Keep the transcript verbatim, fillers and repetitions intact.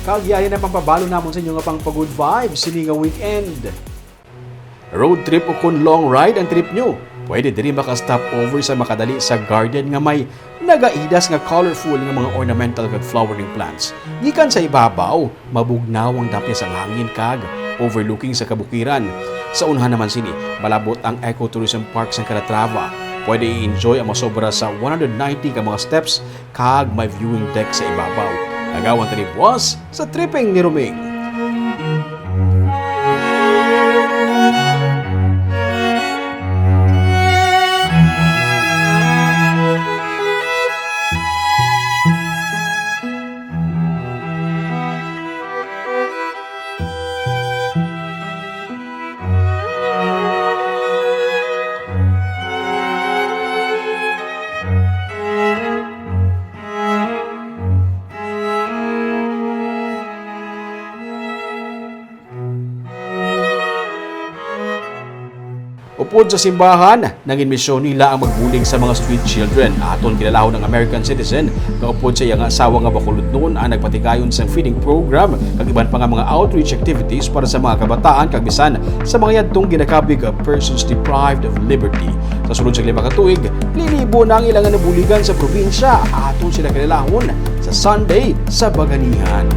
Kag yari na pampabalo namon sa inyo nga pang pa-good vibes sini nga weekend. Road trip o kon long ride ang trip nyo? Pwede diri maka-stop over sa makadali sa garden nga may nagaidas nga colorful nga mga ornamental kag flowering plants. Gikan sa ibabaw, mabugnaw ang dapya sang hangin kag overlooking sa kabukiran. Sa unahan naman sini, malabot ang Ecotourism Park sang Calatrava. Pwede i-enjoy ang masobra sa one hundred ninety ka mga steps kag may viewing deck sa ibabaw. Agawan ta ni buwas sa tripping ni Roming. Upod sa simbahan, nangin misyon nila ang magbulig sa mga street children. Aton kilalahon ang American citizen nga upod sa iya nga asawa nga bakulod noon ang nagpatigayon sang feeding program kag iban pa nga mga outreach activities para sa mga kabataan kag bisan sa mga yadtong ginakabig nga persons deprived of liberty. Sa sulod sa lima ka tuig, linibo na ang ila nga nabuligan sa probinsya. Aton sila kilalahon sa Sunday sa Baganihan.